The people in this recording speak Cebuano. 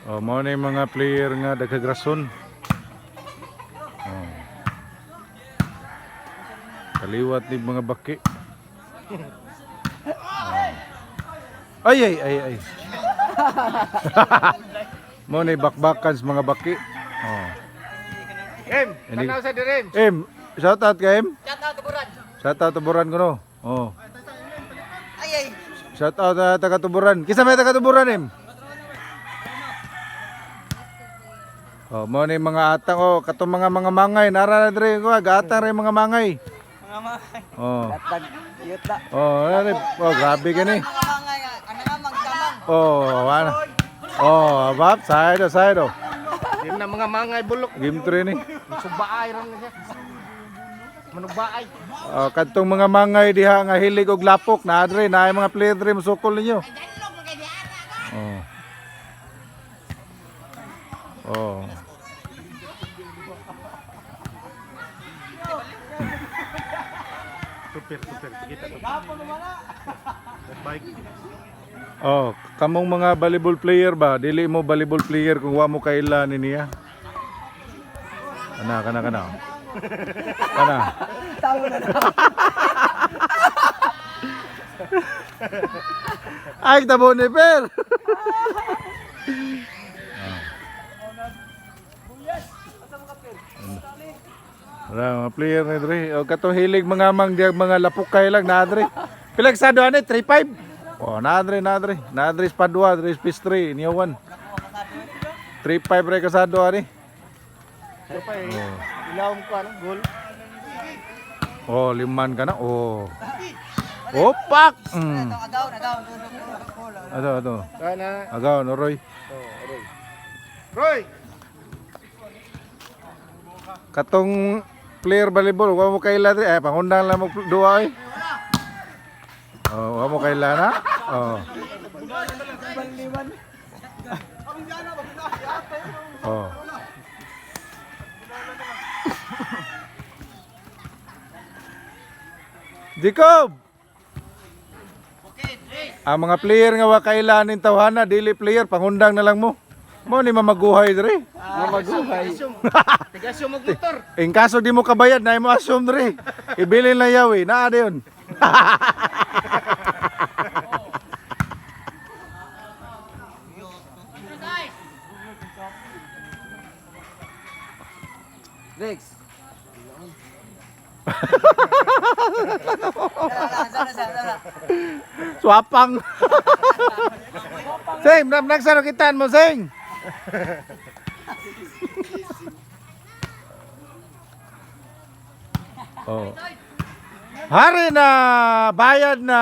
Oh, mao na yung mga player nga daghag rason. Oh. Kaliwat ni mga baki. Oh. Ay ay ay ay. Mao na yung bakbakan sa mga baki. Oh. Em, Hindi- tanaw sa direm. Em, shout out kay Em. Shout out Tuburan. Shout out Tuburan ko no. Oh. Ay ay. Shout out taga Tuburan. Kinsa may taga Tuburan, Em? Oh, mo ni mga atang, oh, katong mga mangay nara na dre ko, gaatang ra yung mga mangay. Mga mangay. Oh. Tag yuta. Oh, ano, oh, grabe gani. Mga mangay nga. Ano nga magkamang. Oh, ano. Oh, bab, side oh, side oh. Di na mga mangay bulok. Game 3 ni. Subaay ron na siya. Manubaay. Oh, kadtong mga mangay diha nga hilig og lapok na dre, naay mga player dre musukol ninyo. Oh. Oh. Tupir, tupir. Kita tupir. Bike. Oh, kamong mga volleyball player ba? Dili mo volleyball player kung wa mo kaila ni niya. Kana kana kana. Kana. Tama na na. Ay, tabo ni Per. Wala, mga player ni dre. O katong hilig mga mang diag mga lapukay lang na dre. Pilag sa ani 3-5. Oh, na dre, na dre. Na dre sa padua, dre sa 3, niyawan. 3-5 re kasado ani. Ano pa eh. Ilawom ko ano, goal. Oh, liman ka na. Oh. Opak. Agaw, agaw. Ato, ato. Kaya na. Agaw, no Roy. Oh, Roy. Roy! Katong player volleyball, wa mo kaila dre. Eh, pangundang lang mo duwa eh. Oh, wa mo kaila na. Oh. Oh. Jacob! Ang mga player nga wa kaila ning tawhana, dili player, pangundang na lang mo. Mo ni mamaguhay dre. Mamaguhay. Tigasyo mag motor. In kaso di mo kabayad, na mo assume dre. Ibilin lang yaw eh. Naa yun. Rex. Swapang. Sing, nap nagsaro kitan mo, Sing. Oh. Hari na, bayad na.